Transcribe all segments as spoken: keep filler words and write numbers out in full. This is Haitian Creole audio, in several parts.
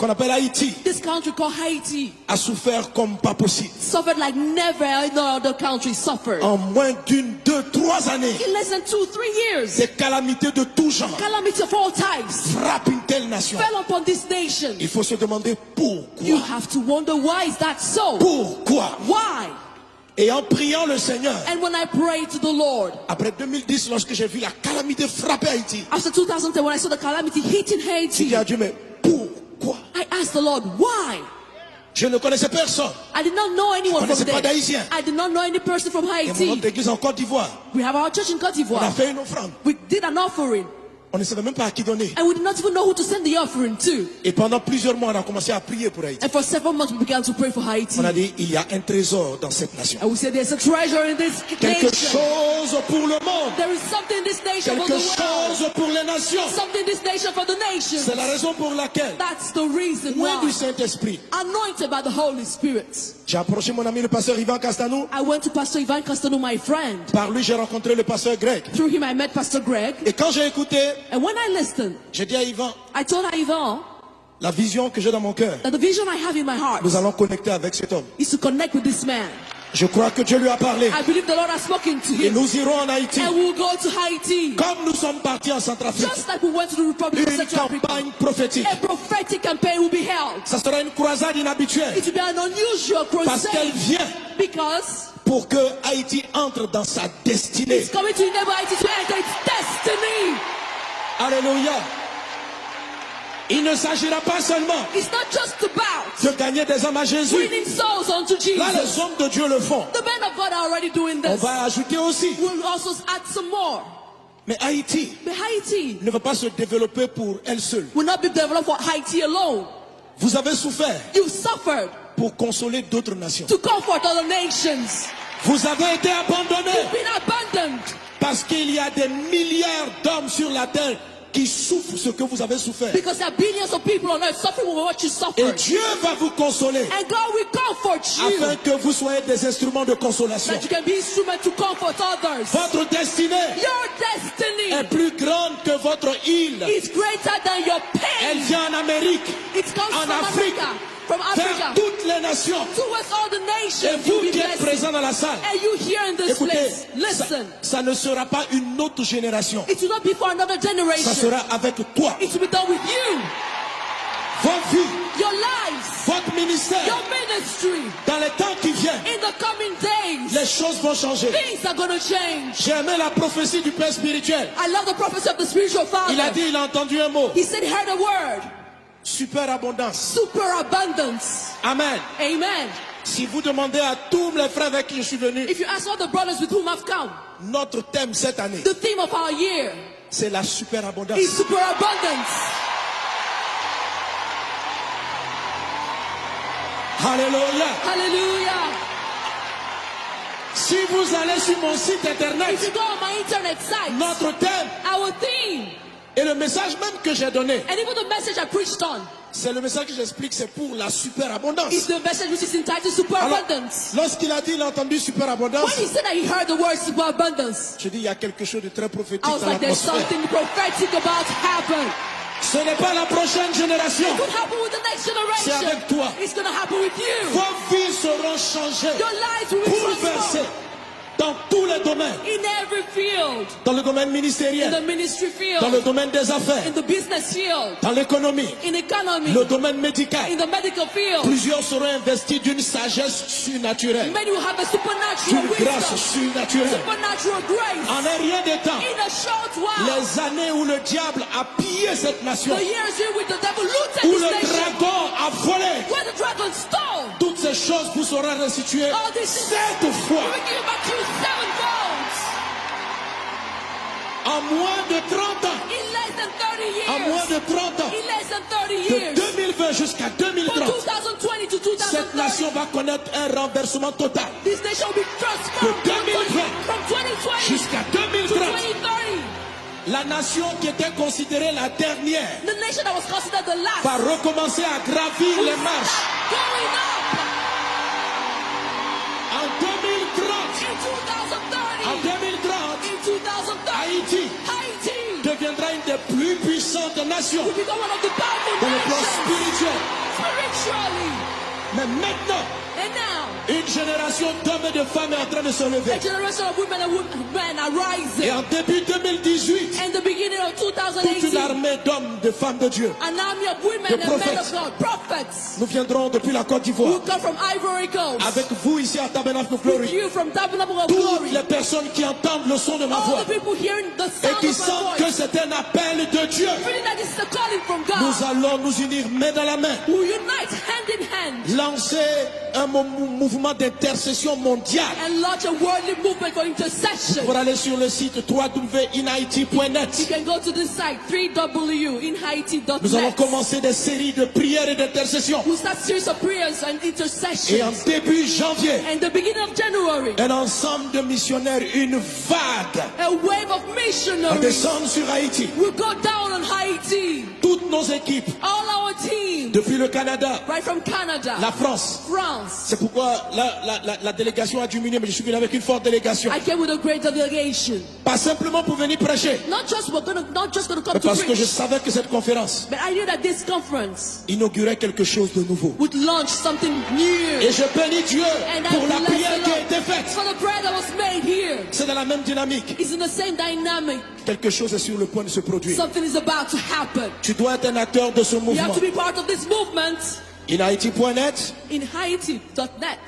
qu'on appelle Haïti, this country called Haiti, a souffert comme pas possible. Suffered like never no other country suffered. En moins d'une, deux, trois années, In less than two, three years, des calamités de tout genre calamity of all types frappent une telle nation. Fell upon this nation. Il faut se demander pourquoi. You have to wonder, why is that so? Pourquoi? Why? Et en priant le Seigneur, And when I prayed to the Lord, après deux mille dix, lorsque j'ai vu la calamité frapper Haïti, after two thousand ten, when I saw the calamity hitting j'ai dit Haiti, à Dieu, mais pourquoi? I asked the Lord, why? Je ne connaissais personne. I did not know anyone from connaissais pas there. d'Haïtien. I did not know any person from Et mon Haiti. Autre église en Côte d'Ivoire, We have our church in Côte on a d'Ivoire. Fait une offrande. We did an offering, On ne savait même pas à qui donner. And we did not even know who to send the offering to. Et pendant plusieurs mois, on a commencé à prier pour Haïti. And for several months, we began to pray for Haiti. On a dit, il y a un trésor dans cette nation. And we said, there's a treasure in this Quelque nation. Chose pour le monde. There is something in this nation for the Quelque world. Chose pour les nations. Something in this nation for the nations. C'est la raison pour laquelle That's the reason moins du why. Saint-Esprit. Anointed by the Holy Spirit. J'ai approché mon ami le pasteur Ivan Castanou. I went to Pastor Ivan Castanou, my friend. Par lui, j'ai rencontré le pasteur Greg. Through him, I met Pastor Greg. Et quand j'ai écouté, And when I listened, j'ai dit à Ivan, I told Ivan la vision que j'ai dans mon cœur, that the vision I have in my heart nous allons connecter avec cet homme. Is to connect with this man. Je crois que Dieu lui a parlé. I believe the Lord has spoken to Et him. Nous irons en Haïti. And we will go to Haiti. Comme nous sommes partis en Centrafrique. Just like we went to the Republic of Une Central Africa. Campagne prophétique. A prophetic campaign will be held. Ça sera une croisade inhabituelle. It will be an unusual Parce qu'elle crusade. Vient Because pour que Haïti entre dans sa destinée. It's coming to enable Haiti to enter its destiny. Alléluia. Il ne s'agira pas seulement It's not just about de gagner des âmes à Jésus. Winning souls unto Là, les Jesus. Hommes de Dieu le font. The men of God are already doing On this. Va ajouter aussi. We'll also add some more. Mais Haïti But Haiti ne va pas se développer pour elle seule. Will not be developed for Haiti alone. Vous avez souffert. You've suffered Pour consoler d'autres nations. To comfort other nations. Vous avez été abandonnés. You've been abandoned. Parce qu'il y a des milliards d'hommes sur la terre qui souffrent ce que vous avez souffert. Because there are billions of people on earth suffering with what you Et suffered. Dieu va vous consoler And God will comfort you. Afin que vous soyez des instruments de consolation. That you can be instrument to comfort others. Votre destinée Your destiny est plus grande que votre île. Is greater than your Elle pain. Vient en Amérique, It comes en from Afrique, Africa, from vers Africa, toutes les nations. Towards all the nations. Et vous You'll be qui êtes blessed. Présents dans la salle, And you here in this Écoutez, place. Ça, Listen. Ça ne sera pas une autre génération. It will not be for another Ça generation. Sera avec toi. It will be done with you. Vos vies, Your lives. Votre ministère, Your ministry. Dans les temps qui viennent, In the coming days. Les choses vont changer. Things are going to change. J'ai aimé la prophétie du Père spirituel. I love the prophecy of the spiritual father. Il a dit, il a entendu un mot. He said he heard a word. Superabondance. Superabundance. Amen. Amen. Si vous demandez à tous les frères avec qui je suis venu, If you ask all the brothers with whom I've come, notre thème cette année, the theme of our year c'est la superabondance. Is superabundance. Alléluia. Hallelujah. Si vous allez sur mon site internet, If you go on my internet site, notre thème our theme, et le message même que j'ai donné, and even the message I preached on, c'est le message que j'explique, c'est pour la superabondance. Is the message which is entitled Superabundance. Lorsqu'il a dit, il a entendu superabondance, When he said that he heard the word superabundance, Je dis, il y a quelque chose de très prophétique I was dans like, there's l'atmosphère. Something prophetic about to happen. Ce n'est pas la prochaine génération. It could happen with the next generation. C'est avec toi. It's going to happen with you. Vos vies seront changées. Your lives will be Bouleversées. transformed Dans tous les domaines. In every field. Dans le domaine In ministériel. The ministry field. Dans le domaine des affaires. In the business field. Dans l'économie. In economy. Le domaine médical. In the medical field. Plusieurs seront investis d'une sagesse surnaturelle. Many will have a supernatural D'une wisdom. Grâce surnaturelle. Supernatural grace. En un rien de temps, In a short while. Les années où le diable a pillé cette nation, The years in which the devil looted où this le nation. Dragon a volé, Where the dragon stole. Toutes ces choses vous seront restituées All these things sept fois. Will be given back to you sevenfold. En moins de trente ans. In less than thirty years. En moins de trente ans. In less than thirty De years. deux mille vingt jusqu'à From deux mille trente, two thousand twenty to cette two thousand thirty. Nation va connaître un renversement total. This nation will be transformed De deux mille vingt from twenty twenty jusqu'à to deux mille trente, twenty thirty. La nation qui était considérée la dernière The nation that was considered the last va recommencer à gravir will les marches. Start going up. En deux mille trente, In two thousand thirty. En deux mille trente, In two thousand thirty. Haïti Haiti. Deviendra une des plus puissantes nations Will become one of the powerful dans le plan nations. Spirituel. Mais maintenant, And now, une génération d'hommes et de femmes est en train de se lever. A generation of women and women are Et rising. En début deux mille dix-huit, In the beginning of toute une two thousand eighteen, armée d'hommes, de femmes de Dieu, an army of women de and men prophètes. Of God, prophets, Nous viendrons depuis la Côte who d'Ivoire come from Ivory Coast. Avec vous ici à Tabernacle of With Glory. You from Tabernacle of Toutes Glory. Les personnes qui entendent le son de ma All voix the people hearing the et sound qui of my sentent que voice, c'est un appel de Dieu, feeling that this is a calling from nous God, allons nous unir main dans la main, who unite hand in hand lancer un mo- mou- mouvement d'intercession mondiale. And launch a worldly movement for intercession. Pour aller sur le site trois W inhaiti point net, You can go to the site three W in Haiti dot net. Nous allons commencer des séries de prières et d'intercession. We'll start series of prayers and intercessions. Et en début janvier, And the beginning of January, un ensemble de missionnaires, une vague a wave of va missionaries descendre sur Haïti. Will go down on Haiti. Toutes nos équipes, All our teams, depuis le Canada, right from Canada, la France. France. C'est pourquoi la, la- la- la délégation a diminué, mais je suis venu avec une forte délégation. I came with a great delegation. Pas simplement pour venir prêcher, Not just we're gonna, not just gonna come mais to parce que je preach, savais que cette conférence but I knew that this conference inaugurait quelque chose de nouveau. Would launch something new. Et je bénis Dieu And I pour la bless prière the qui a Lord été faite. For the prayer that was made here. C'est dans la même dynamique. It's in the same dynamic. Quelque chose est sur le point de se produire. Something is about to happen. Tu dois être un acteur de ce You mouvement. Have to be part of this movement. In Haiti point net, In Haiti dot net.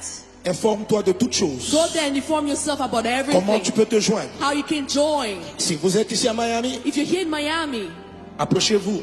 Informe-toi de toutes choses. Go there and inform yourself about everything. Comment tu peux te joindre? How you can join. Si vous êtes ici à Miami, If you're here in Miami, approchez-vous.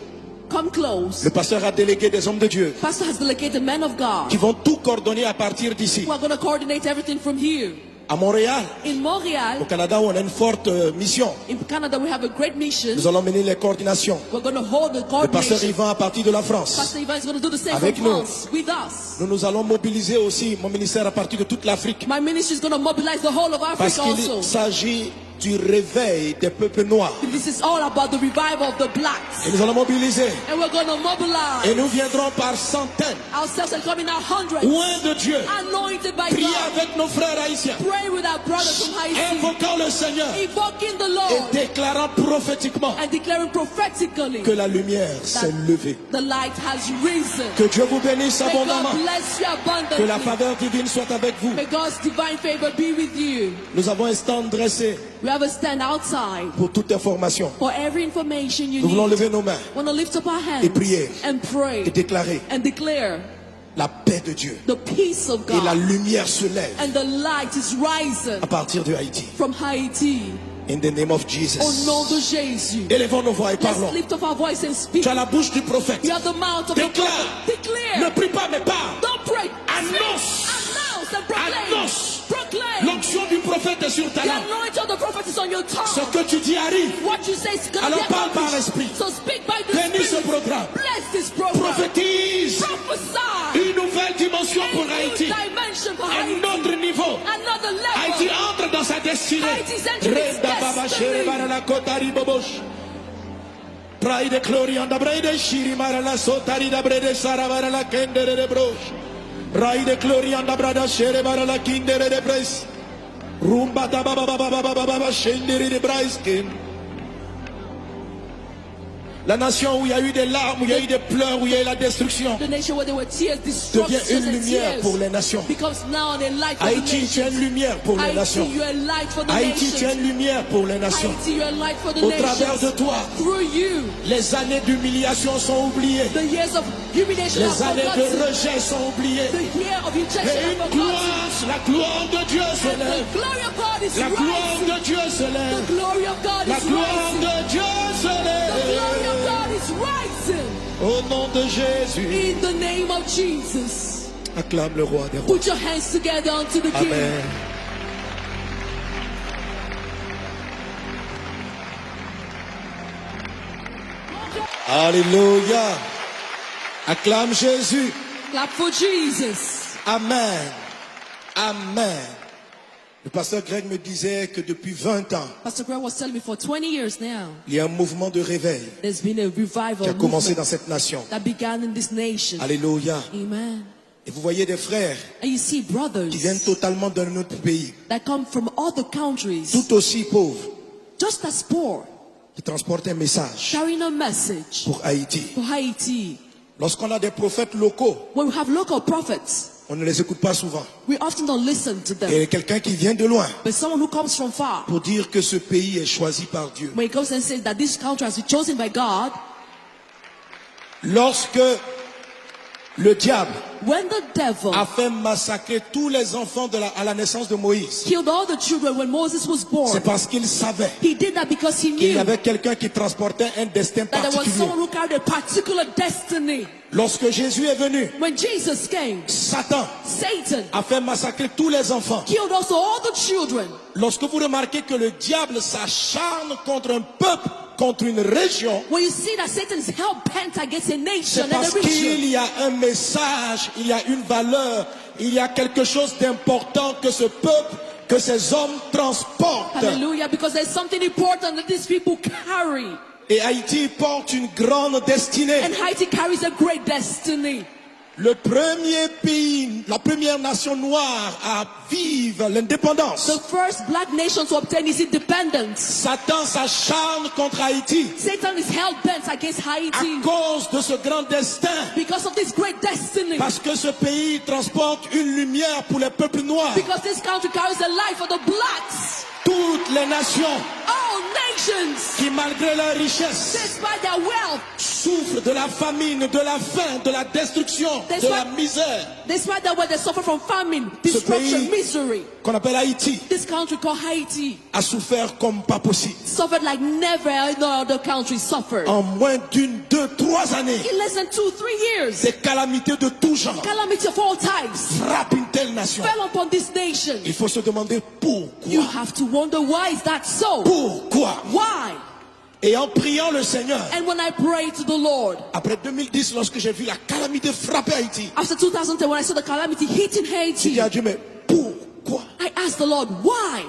Come close. Le pasteur a délégué des hommes de Dieu Pastor has delegated men of God qui vont tout coordonner à partir d'ici. Who are going to coordinate everything from here. À Montréal, In Montréal, au Canada, où on a une forte euh, mission. In Canada, we have a great mission. Nous allons mener les coordinations. We're going to hold the Le pasteur coordination. Yvan à partir de la France. Pastor Yvan is going to do the same Avec from nous. France with us. Nous nous allons mobiliser aussi mon ministère à partir de toute l'Afrique. My ministry is going to mobilize the whole of Africa Parce qu'il also. S'agit du réveil des peuples noirs. This is all about the revival of the blacks. Et nous allons mobiliser. And we're going to mobilize Et nous viendrons par centaines, ourselves and come in our hundreds. Oints de Dieu. Anointed by Prier God. Avec nos frères haïtiens. Pray with our brothers from Haiti. Invoquant le Seigneur. Invoking the Lord. Et déclarant prophétiquement And declaring prophetically que la lumière s'est levée. The light has risen. Que Dieu vous bénisse May abondamment. God bless you abundantly. Que la faveur divine soit avec vous. May God's divine favor be with you. Nous avons un stand dressé. We have a stand outside. Pour toute information. For every information you Nous voulons need. Lever nos mains. Want to lift up our hands Et prier. And pray. Et déclarer. And declare. La paix de Dieu. The peace of God. Et la lumière se lève. And the light is rising. À partir de Haïti. From Haiti. In the name of Jesus. Au nom de Jésus. Élevons nos voix et parlons. Let's lift up our voice and speak. Tu as la bouche du prophète. You have the mouth of Déclare. The prophet. Declare. Ne prie pas, mais parle. Don't pray. Annonce. Announce and proclaim. Annonce. Proclaim. L'onction du prophète est sur ta The langue. Anointing of the prophet is on your tongue. Ce que tu dis arrive. What you say is gonna Alors be parle par accomplished. l'esprit. So speak by the Bénis ce Spirit. Programme. Bless this program. Prophétise. Prophesy. Une nouvelle dimension pour A new Haïti. Dimension for Un Haiti. Autre niveau. Another level. Haïti entre dans sa destinée. Haiti's entering its Reda baba destiny. Shere bara la kotari bobosh. Praide Clorianda Brede Shiri Marala Sotari da Brede Sara Marala Kendere de Brosh. Raide Clorianda Brada Shere Marala Kindere de Bres. Rumba da baba baba baba baba baba Shendere de Brais Ken. La nation où il y a eu des larmes, où il y a eu des pleurs, où il y a eu la destruction, The nation where there were tears, devient destruction une and lumière tears pour les nations. Becomes now a light for the Haïti, tu es nations. Une lumière pour les Haiti, nations. You are a light for the Haïti, nations. Tu es une lumière pour les nations. Haiti, you are a light for the Au nations. Travers de toi, Through you, les années d'humiliation sont oubliées. The years of humiliation Les années de rejet sont oubliées. The year of rejection. Et une gloire, la gloire de Dieu se lève. The glory of God is La gloire de Dieu se lève. The glory of God La gloire de Dieu se lève. The glory of God is rising. Au nom de Jésus. In the name of Jesus. Acclame le roi des rois. Put your hands together unto the King. Amen. Alléluia. Acclame Jésus. Clap for Jesus. Amen. Amen. Le pasteur Greg me disait que depuis vingt ans, Pastor Greg was telling me for twenty years now, il y a un mouvement de réveil there's been a revival qui a commencé movement dans cette nation. That began in this nation. Alléluia. Amen. Et vous voyez des frères And you see brothers qui viennent totalement d'un autre pays, that come from other countries, tout aussi pauvres, just as poor, qui transportent un message carrying a message pour Haïti. For Haiti. Lorsqu'on a des prophètes locaux, When we have local prophets, on ne les écoute pas souvent. We often don't listen to them. Et quelqu'un qui vient de loin But someone who comes from far pour dire que ce pays est choisi par Dieu. When he comes and says that this country has been chosen by God, Lorsque le diable when the devil a fait massacrer tous les enfants de la- à la naissance de Moïse, killed all the children when Moses was born, c'est parce qu'il savait he did that because he qu'il y knew avait quelqu'un qui transportait un destin that there was particulier. Someone who carried a particular destiny. Lorsque Jésus est venu, When Jesus came, Satan Satan a fait massacrer tous les enfants. Killed also all the children. Lorsque vous remarquez que le diable s'acharne contre un peuple, contre une région, When you see that Satan is hell bent against a nation c'est and a parce region, qu'il y a un message, il y a une valeur, il y a quelque chose d'important que ce peuple, que ces hommes transportent. Hallelujah, because there's something important that these people carry. Et Haïti porte une grande destinée. And Haiti carries a great destiny. Le premier pays, la première nation noire à vivre l'indépendance. The first black nation to obtain its independence. Satan s'acharne contre Haïti Satan is hell bent against à Haiti cause de ce grand destin. Because of this great destiny. Parce que ce pays transporte une lumière pour les peuples noirs. Because this country carries a light for the blacks. Toutes les nations All nations, qui, malgré leur richesse, despite their wealth, souffrent de la famine, de la faim, de la destruction, de la misère. Despite that, what they suffer from famine, destruction, pays misery. Qu'on appelle Haïti This country called Haiti a souffert comme pas possible. Suffered like never no other country suffered. En moins d'une, deux, trois années, In less than two, three years, des calamités de tout genre calamity of all types frappent une telle nation. Fell upon this nation. Il faut se demander pourquoi. You have to wonder, why is that so? Pourquoi? Why? Et en priant le Seigneur, And when I prayed to the Lord, après deux mille dix, lorsque j'ai vu la calamité frapper Haïti, after two thousand ten, when I saw the calamity hitting j'ai Haiti, dit à Dieu, mais pourquoi? I asked the Lord, why?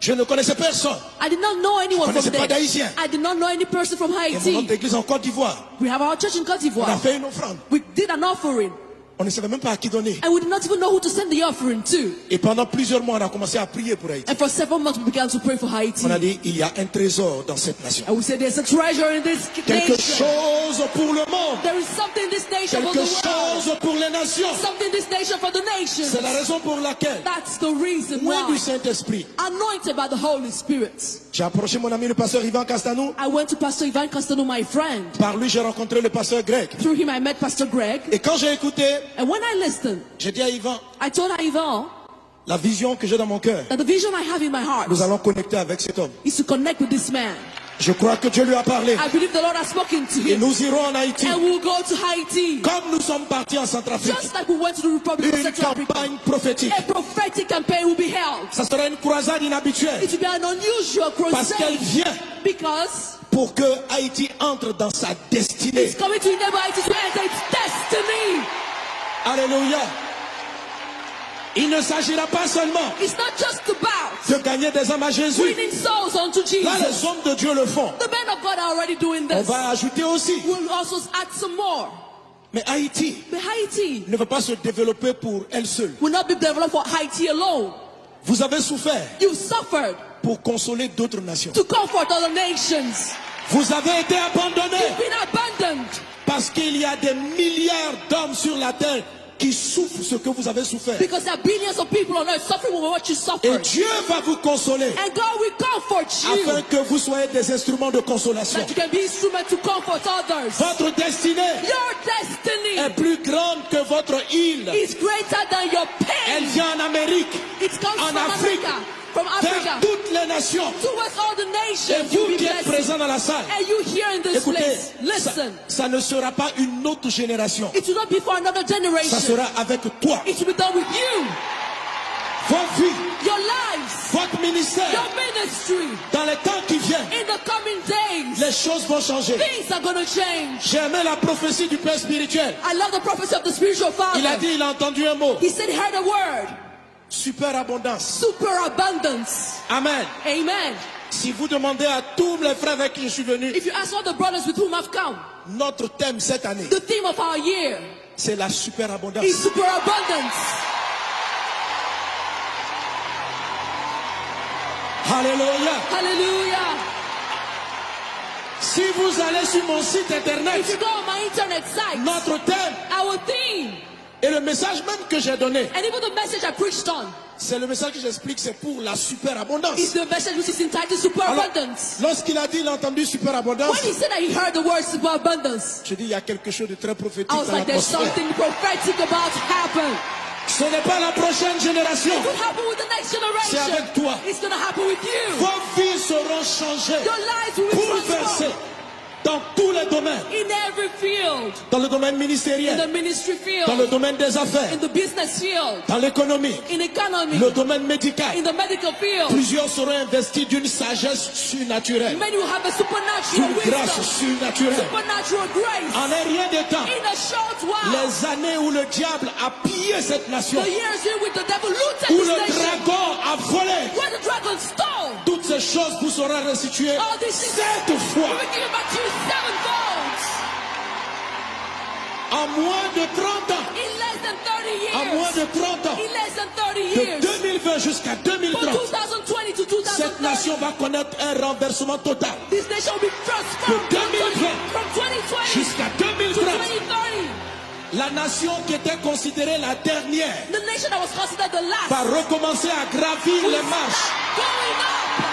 Je ne connaissais personne. I did not know Je ne anyone from connaissais pas there. d'Haïtiens. I did not know any person from Il y a notre Haiti. église en Côte d'Ivoire. We have our church in Côte On a d'Ivoire. Fait une offrande. We did an offering. On ne savait même pas à qui donner. And we did not even know who to send the offering to. Et pendant plusieurs mois, on a commencé à prier pour Haïti. And for several months, we began to pray for Haiti. On a dit, il y a un trésor dans cette nation. And we said, there's a treasure in this Quelque nation. Chose pour le monde. There is something in this nation for the Quelque world. Chose pour les nations. Something in this nation for the nations. C'est la raison pour laquelle, That's the reason loin why. Du Saint-Esprit, Anointed by the Holy Spirit. J'ai approché mon ami le pasteur Ivan Castanou. I went to Pastor Ivan Castanou, my friend. Par lui, j'ai rencontré le pasteur Greg. Through him, I met Pastor Greg. Et quand j'ai écouté, And when I listened, j'ai dit à Ivan, I told Ivan, la vision que j'ai dans mon cœur, that the vision I have in my heart nous allons connecter avec cet homme. Is to connect with this man. Je crois que Dieu lui a parlé. I believe the Lord has spoken to Et him. Nous irons en Haïti. And we will go to Haiti. Comme nous sommes partis en Centrafrique. Just like we went to the Republic of Une Central Africa. Campagne prophétique. A prophetic campaign will be held. Ça sera une croisade inhabituelle. It will be an unusual Parce qu'elle crusade. Vient Because pour que Haïti entre dans sa destinée. It's coming to enable Haiti to enter its destiny. Alléluia. Il ne s'agira pas seulement It's not just about de gagner des âmes à Jésus. Winning souls unto Là, les Jesus. Hommes de Dieu le font. The men of God are already doing On this. Va ajouter aussi. We'll also add some more. Mais Haïti But Haiti ne va pas se développer pour elle seule. Will not be developed for Haiti alone. Vous avez souffert You've suffered pour consoler d'autres nations. To comfort other nations. Vous avez été abandonnés. You've been abandoned. Parce qu'il y a des milliards d'hommes sur la terre qui souffrent ce que vous avez souffert. Because there are billions of people on earth suffering with what you Et suffered. Dieu va vous consoler And God will comfort you. Afin que vous soyez des instruments de consolation. That you can be instrument to comfort others. Votre destinée Your destiny est plus grande que votre île. Is greater than your pain. Elle vient en Amérique, It comes en from Afrique, Africa, from vers Africa, toutes les nations. Towards all the Et nations. You'll vous be qui êtes blessed. Présents dans la salle, And you here in this Écoutez, place. ça, Listen. Ça ne sera pas une autre génération. It will not be for another generation. Ça sera avec toi. It will be done with you. Votre vie, Your lives. Votre ministère, Your ministry. Dans les temps qui viennent, In the coming days. Les choses vont changer. Things are gonna change. J'ai aimé la prophétie du père spirituel. I love the prophecy of the spiritual father. Il a dit, il a entendu un mot. He said he heard a word. Superabondance. Superabundance. Amen. Amen. Si vous demandez à tous les frères avec qui je suis venu, If you ask all the brothers with whom I've come, notre thème cette année, the theme of our year c'est la superabondance. Is superabundance. Alléluia. Hallelujah. Si vous allez sur mon site internet, If you go on my internet site, notre thème our theme, et le message même que j'ai donné, and even the message I preached on, c'est le message que j'explique, c'est pour la is superabondance. The message which is entitled Alors, Superabundance. Lorsqu'il a dit, il a entendu superabondance, When he said that he heard the word superabondance, J'ai dit, il y a quelque chose de très prophétique I was dans like, there's l'atmosphère. Something prophetic about to happen. Ce n'est pas la prochaine génération. It could happen with the next generation. C'est avec toi. It's gonna happen with you. Vos vies seront changées, Your lives will be bouleversées transformed dans tous les domaines. In every field. Dans le domaine In ministériel, the ministry field. Dans le domaine des affaires, In the business field. Dans l'économie, In economy. Le domaine médical. In the medical field. Plusieurs seront investis d'une sagesse surnaturelle, Many will have a supernatural d'une grâce wisdom. Surnaturelle. Supernatural grace. En un rien de temps, In a short while. Les années où le diable a pillé cette nation, The years in which the devil looted où this le nation. Dragon a volé, Where the dragon stole. Toutes ces choses vous seront restituées All these things sept fois. Will be given back to you sevenfold. En moins de trente ans, In less than thirty years. En moins de trente ans, In less than thirty de years. deux mille vingt jusqu'à From deux mille trente, two thousand twenty to cette two thousand thirty, nation va connaître un renversement total. This nation will be transformed De deux mille vingt from twenty twenty jusqu'à to deux mille trente, twenty thirty. La nation qui était considérée la dernière The nation that was considered the last va recommencer à gravir will les marches. Start going up.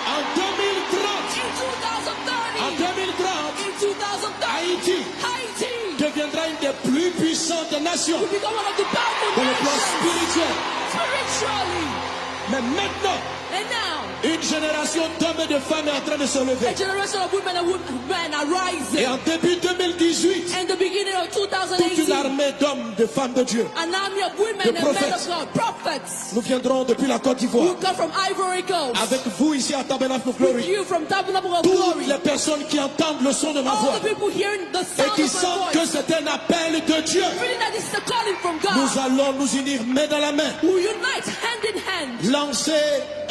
En deux mille trente, In two thousand thirty, en deux mille trente, in two thousand thirty, Haïti Haiti deviendra une des plus puissantes nations will become one of the powerful dans le plan nations spirituel. Spiritually. Mais maintenant, And now, une génération d'hommes et de femmes est en train de se a lever. Generation of women and women are Et rising. En début deux mille dix-huit, In the beginning of toute une two thousand eighteen, armée d'hommes, de femmes de Dieu, an army of women de and men prophètes. Of God, prophets, Nous viendrons depuis la Côte d'Ivoire. Will come from Ivory Coast. Avec vous ici à Tabernacle of With Glory. You from Tabernacle of Toutes Glory. Les personnes qui entendent le son de ma All voix the people hearing the et sound qui of my sentent voice. Que c'est un appel de Dieu, Feeling that this is a calling from Nous God. Allons nous unir main dans la main. Will unite hand in hand. Lancer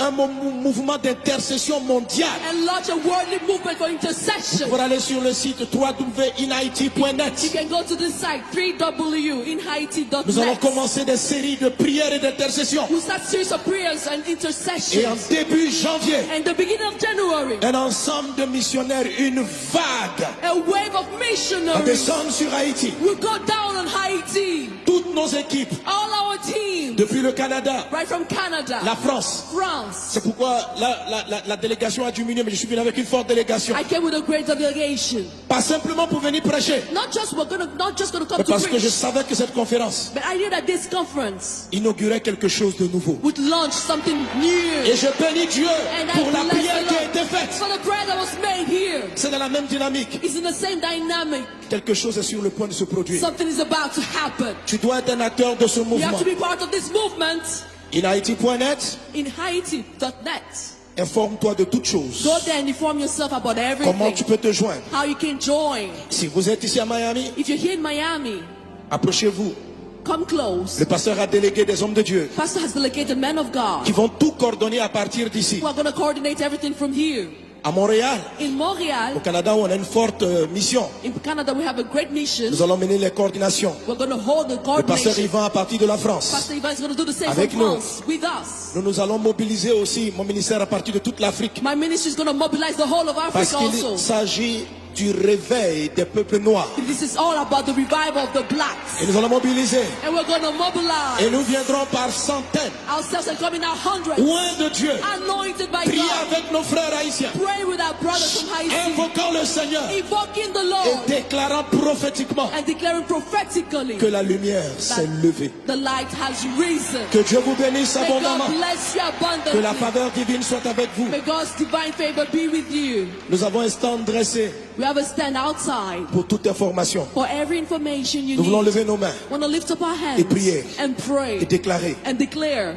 un mo- mouvement d'intercession mondial. And launch a worldly movement for intercession. Vous pouvez aller sur le site trois W inhaiti point net. You can go to this site, three W in Haiti dot net. Nous allons commencer des séries de prières et d'intercessions. We'll start series of prayers and intercessions. Et en début janvier, And the beginning of January, un ensemble de missionnaires, une vague a wave of va missionaries descendre sur Haïti. Will go down on Haiti. Toutes nos équipes, All our teams, depuis le Canada, right from Canada, la France. France. C'est pourquoi la, la, la, la délégation a diminué, mais je suis venu avec une forte délégation. I came with a great delegation. Pas simplement pour venir prêcher, Not just we're gonna, not just gonna come mais to parce que je preach, savais que cette conférence but I knew that this conference inaugurait quelque chose de nouveau. Would launch something new. Et je bénis Dieu And I pour la bless prière the qui a Lord été faite. For the prayer that was made here. C'est dans la même dynamique. It's in the same dynamic. Quelque chose est sur le point de se produire. Something is about to happen. Tu dois être un acteur de ce mouvement. You have to be part of this movement. In Haiti point net, In Haiti dot net. Informe-toi de toutes choses. Go there and inform yourself about everything. Comment tu peux te joindre? How you can join. Si vous êtes ici à Miami, If you're here in Miami, approchez-vous. Come close. Le pasteur a délégué des hommes de Dieu Pastor has delegated men of God qui vont tout coordonner à partir d'ici. Who are going to coordinate everything from here. À Montréal, In Montréal, au Canada, on a une forte euh, mission. In Canada, we have a great mission. Nous allons mener les coordinations. We're going to hold the Le pasteur coordination. Yvan à partir de la France. Pastor Ivan is going to do the same Avec from nous. France with us. Nous, nous allons mobiliser aussi mon ministère à partir de toute l'Afrique. My ministry is going to mobilize the whole of Africa Parce qu'il also. S'agit du réveil des peuples noirs. This is all about the revival of the blacks. Et nous allons mobiliser. And we're going to mobilize Et nous viendrons par centaines, ourselves and come in our hundreds. Loin de Dieu. Anointed by Prier God. Avec nos frères haïtiens. Praying with our brothers from Haiti. Invoquant le Seigneur. Invoquing the Lord. Et déclarant prophétiquement And declaring prophetically que la lumière s'est levée. The light has risen. Que Dieu vous bénisse May abondamment. God bless you abundantly. Que la faveur divine soit avec vous. May God's divine favor be with you. Nous avons un stand dressé. We have a stand outside. Pour toute information. For every information you Nous voulons need. Lever nos mains. Want to lift up our hands Et prier. And pray. Et déclarer. And declare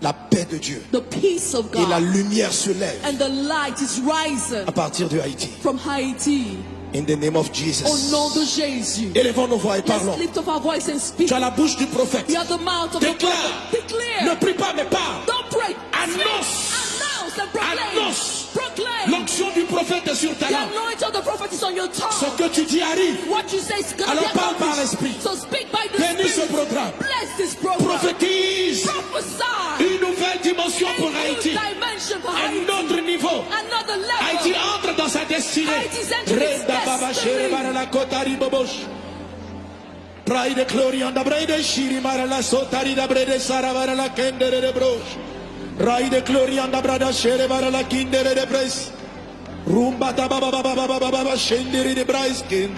La paix de Dieu. The peace of Et la God. Lumière se lève. And the light is rising. À partir de Haïti. From Haiti. In the name of Jesus. Au nom de Jésus. Élevons nos voix et Let's parlons. Lift up our voice and speak. Tu as la bouche du prophète. You have the mouth of Déclare. The prophet. Declare. Ne prie pas, mais parle. Don't pray. Annonce. Speak. Announce and proclaim. Annonce. Proclaim. L'onction du prophète est sur ta The langue. Anointing of the prophet is on your tongue. Ce que tu dis arrive. What you say is gonna Alors be parle par accomplished. l'esprit. So speak by the Bénis ce Spirit. Programme. Bless this program. Prophétise. Prophesy. Une nouvelle dimension pour A new Haïti. Dimension for Un Haiti. Autre niveau. Another level. Haïti entre dans sa destinée. Haïti's entering its Reda baba destiny. shere bara la kotari bobosh. Praide glorianda brede shiri mara la sotari da brede sara bara la kendere de brosh. Raide glorianda brada shere bara la kindere de bres. Rumba da baba baba baba baba shendere de brais kin.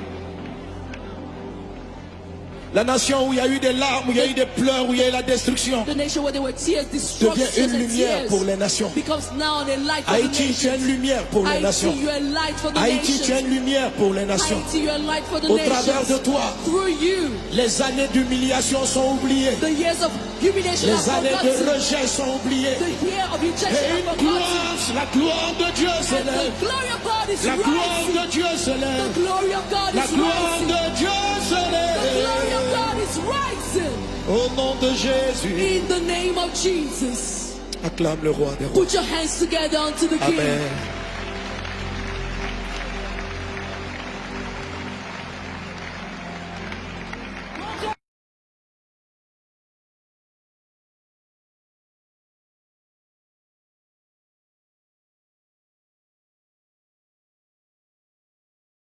La nation où il y a eu des larmes, où il y a eu des pleurs, où il y a eu la destruction, The nation where there were tears, devient destruction, une and lumière tears pour les nations. Becomes now a light for the Haïti, tu es une nation. lumière pour les Haïti, nations. you are a light for the Haïti, tu es nation. une lumière pour les nations. Haïti, you are a light for the Au nation. Travers de toi, Through you, les années d'humiliation sont oubliées. The years of humiliation are Les années de forgotten. Rejet sont oubliées. The year of rejection Et are une gloire, forgotten. La gloire de Dieu And s'élève. The glory of God is La gloire rising. De Dieu s'élève. The glory of God La is gloire rising. De Dieu The glory of s'élève. God is rising. Au nom de Jésus. In the name of Jesus. Acclame le roi des rois. Put your hands together unto the King. Amen.